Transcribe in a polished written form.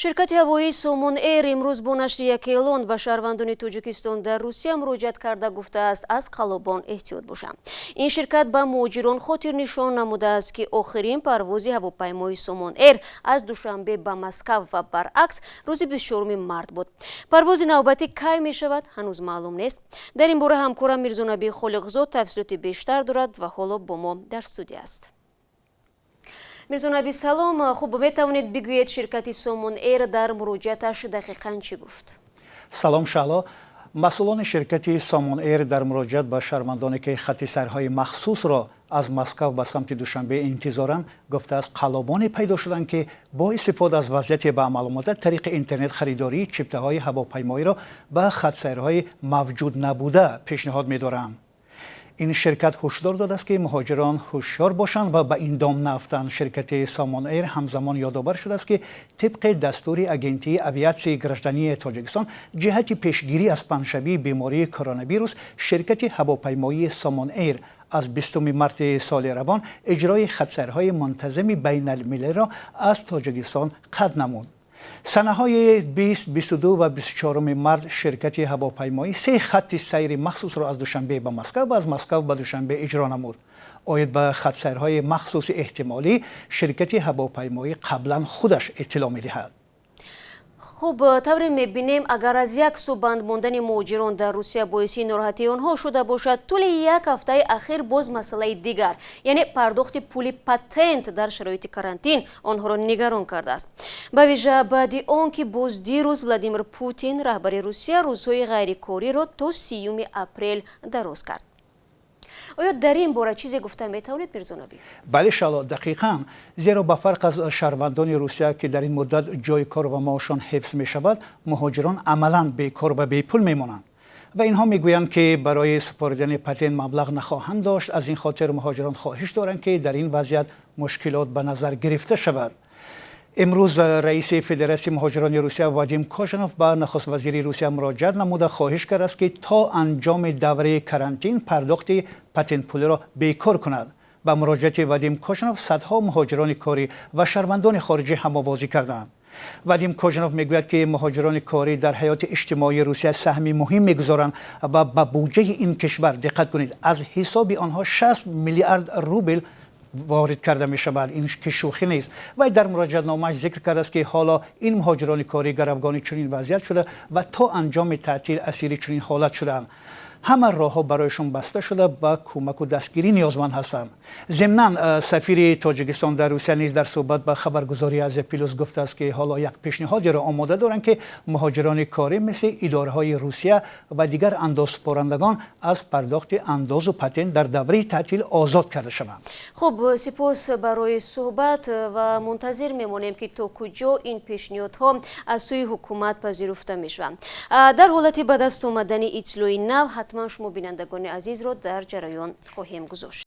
Ширкати ҳавоии Сомон Эйр имрӯз бо нашри як эълон ба шаҳрвандони Тоҷикистон дар Русия муроҷиат карда, гуфтааст, аз қаллобон эҳтиёт бошанд. Ин ширкат ба муҳоҷирон хотирнишон намудааст, ки охирин парвози ҳавопаймои Сомон Эйр аз Душанбе ба Москав ва баръакс рӯзи 24 март буд. Парвози навбатӣ кай мешавад, ҳанӯз маълум нест. Дар ин бора ҳамкорам Мирзонаби Холиқзод тафсилоти бештар дорад ва ҳоло бо мо дар студия аст. Мирзонаби, салом. Хуб, метавонед бигӯед, ширкати Сомон Эйр дар муроҷиаташ дақиқан чӣ гуфт? Салом, Шаҳло. Масъулони ширкати Сомон Эйр дар муроҷиат ба шаҳрвандоне, ки хатти сайрҳои махсусро аз Москав ба самти Душанбе интизоранд, гуфтааст, қаллобоне пайдо шуданд, ки бо истифода аз вазъияти ба амал омода тариқи интернет харидории чиптаҳои ҳавопаймоиро ба хатсайрҳои мавҷуд набуда пешниҳод медоранд. Ин ширкат ҳушдор додааст, ки муҳоҷирон ҳушёр бошанд ва ба ин дом наафтанд. Ширкати Сомон Эйр ҳамзамон ёдовар шудааст, ки тибқи дастури Агентии авиатсияи граждании Тоҷикистон ҷиҳати пешгирӣ аз паҳншавии бемории коронавирус, ширкати ҳавопаймоии Сомон Эйр аз 20 марти соли равон иҷрои хатсайрҳои мунтазами байналмилалиро аз Тоҷикистон қатъ намуд. Санаҳои 20, 22 ва 24 март ширкати ҳавопаймоӣ се хатти сайри махсусро аз Душанбе ба Москав ва аз Москав ба Душанбе иҷро намуд. Оид ба хатсайрҳои махсуси эҳтимолӣ ширкати ҳавопаймоӣ қаблан худаш иттилоъ медиҳад. Хуб, тавре мебинем, агар аз як сӯ банд мондани муҳоҷирон дар Русия боиси нороҳатии онҳо шуда бошад, тӯли як ҳафтаи ахир боз масъалаи дигар, яъне пардохти пули патент дар шароити карантин, онҳоро нигарон кардааст, ба вижа баъди он ки боз дирӯз Владимир Путин, раҳбари Русия, рӯзҳои ғайрикориро то 30 апрел дароз кард. Оё дар ин бора чизе гуфта метавонед, Мирзонабӣ? Бале, Шаҳло, дақиқан. Зеро ба фарқ аз шаҳрвандони Русия, ки дар ин муддат ҷои кор ва маошон ҳифз мешавад, муҳоҷирон амалан бекор ва бепул мемонанд ва инҳо мегӯянд, ки барои супоридани патент маблағ нахоҳанд дошт. Аз ин хотир муҳоҷирон хоҳиш доранд, ки дар ин вазъият мушкилот ба назар гирифта шавад. Имрӯз раиси Федератсияи муҳоҷирони Русия Вадим Кожанов ба нахуствазири Русия муроҷиат намуда, хоҳиш кардааст, ки то анҷоми давраи карантин пардохти патентпулиро бекор кунад. Ба муроҷиати Вадим Кожанов садҳо муҳоҷирони корӣ ва шаҳрвандони хориҷӣ ҳамовозӣ карданд. Вадим Кожанов мегӯяд, ки муҳоҷирони корӣ дар ҳаёти иҷтимоии Русия саҳми муҳим мегузоранд ва ба буҷаи ин кишвар, диққат кунед, аз ҳисоби онҳо 60 миллиард рубл ворид карда мешавад. Ин ки шӯхӣ нест. Вай дар муроҷиатномааш зикр кардааст, ки ҳоло ин муҳоҷирони корӣ гаравгони чунин вазъият шуда ва то анҷоми таътил асири чунин ҳолат шудаанд. Ҳама роҳҳо барояшон баста шуда, ба кӯмаку дастгирӣ ниёзманд ҳастанд. Зимнан сафири Тоҷикистон дар Русия низ дар суҳбат ба хабаргузории Азия Плюс гуфтааст, ки ҳоло як пешниҳодеро омода доранд, ки муҳоҷирони корӣ мисли идораҳои Русия ва дигар андозсупорандагон аз пардохти андозу патент дар давраи таътил озод карда шаванд. Хуб, сипос барои суҳбат ва мунтазир мемонем, ки то куҷо ин пешниҳодҳо аз сӯи ҳукумат пазируфта мешаванд. Дар ҳолати ба даст омадани иттилои нав ҳатман шумо, бинандагони азизро, дар ҷараён хоҳем гузошт.